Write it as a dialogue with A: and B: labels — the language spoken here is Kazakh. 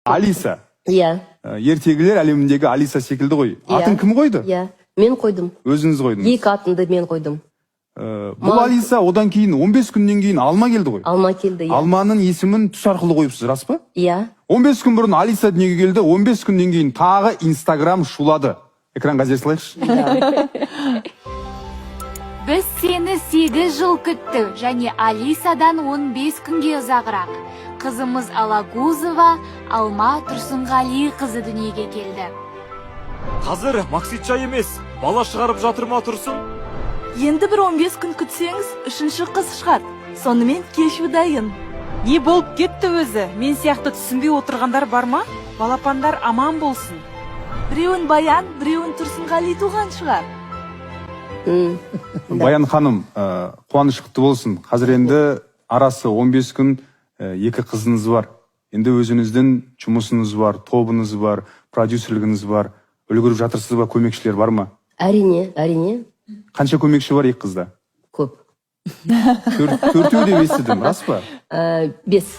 A: Алиса.
B: Иә.
A: Ертегілер әлеміндегі Алиса секілді ғой.
B: Иә.
A: Атын кім қойды?
B: Иә, мен қойдым.
A: Өзіңіз қойдыңыз.
B: Екі атымды мен қойдым.
A: Бұл Алиса, одан кейін 15 күннен кейін Алма келді ғой.
B: Алма келді, иә.
A: Алманың есімін түс арқылы қойыпсыз, рас па?
B: Иә.
A: 15 күн бұрын Алиса дүниеге келді, 15 күннен кейін тағы Инстаграм шулады. Экранға зер салайықшы.
C: Біз сені 8 жыл күттік және Алисадан 15 күнге ұзағырақ. Қызымыз Алагузова Алма Тұрсынғали қызы дүниеге келді.
D: Қазір Макситша емес, бала шығарып жатыр ма Тұрсын?
E: Енді бір 15 күн күтсеңіз, үшінші қыз шығады. Сонымен кешу дайын.
F: Не болып кетті өзі? Мен сияқты түсінбей отырғандар бар ма? Балапандар аман болсын.
E: Біреуін Баян, біреуін Тұрсынғали туған шығар.
A: Баян ханым, қуаныш құтты болсын. Қазір енді арасы 15 күн, екі қызыңыз бар. Енді өзіңіздің жұмысыңыз бар, тобыңыз бар, продюсерлігіңіз бар. Үлгеріп жатырсыз ба, көмекшілер бар ма?
B: Әрине, әрине.
A: Қанша көмекші бар екі қызда?
B: Көп.
A: Төртеу деп естідім, рас па?
B: Бес.